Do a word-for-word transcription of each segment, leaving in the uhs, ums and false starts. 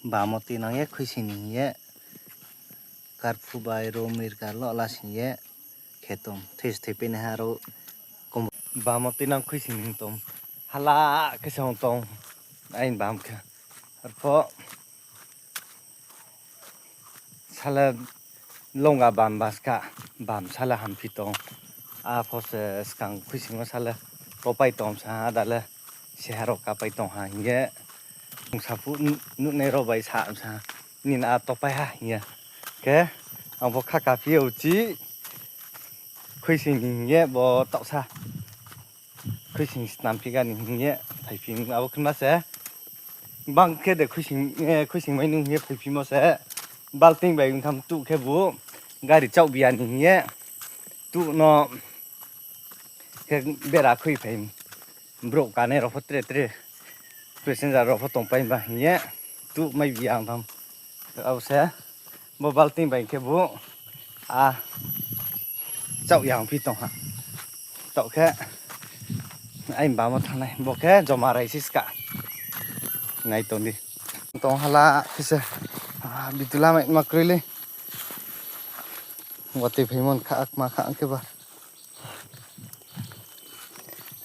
Bamo tuinang ye khuising ni hing ye, karphu bai ro mirka lo lasing ye khe tong, thoi se thoipai nai ha ro. Bamo tuinang khuising ni hing tong, hala khe se ong tong, aini bam khe. Arpho sale longga bam baska, bam sale hamphi tong. Apho se skang khuisingmo sale topai tong sa ha, ada le seha rao kapai tong ha hing ye. Bung saphuh nuhnai rao bai sa sa ha, nini a topai ha hing ye. Khe ang pho kha kaphi ye uchih khuising ni hing ye bo taohsa khuising snam phi ga ni hing ye phaiphi abo khe ma se. Bang khe de khuising, eh, khuising mai nung hing ye phaiphimo se. Balting bai ongtham tuh khe bu gari chaohbi ya ni hing ye. Tuh no khe bera khuiphai brouh kanai rao pho tre tre, passenger rao pho tongpai ba hing ye. Tuh mai bi ya ongtham. Abo se bo balting bai khe bu a chaoh ya ongphi tong ha. Taoh khe aini bam wo thanngnai bo khe joma rai si ska. Nai tong di. Tong hala khe se, ah, bidula mai ma kroi le. Watoi phaimo kha kma kha khe ba.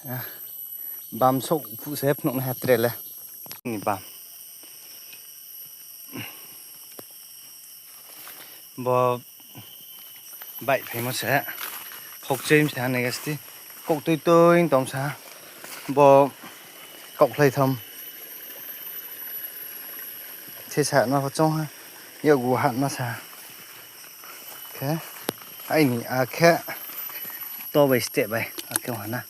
Ah, bam souh phuh se phnuh nai ha tre le. Ni bam. Bo baihphaimo se, khokchoi se ha nai gasti, kouh tui tui tong sa, bo kaohkhlai tham. Thesa hatma pho choung ha, yakgu hatma sa. Khe, aini akhe, to bai step bai, akhe ha na.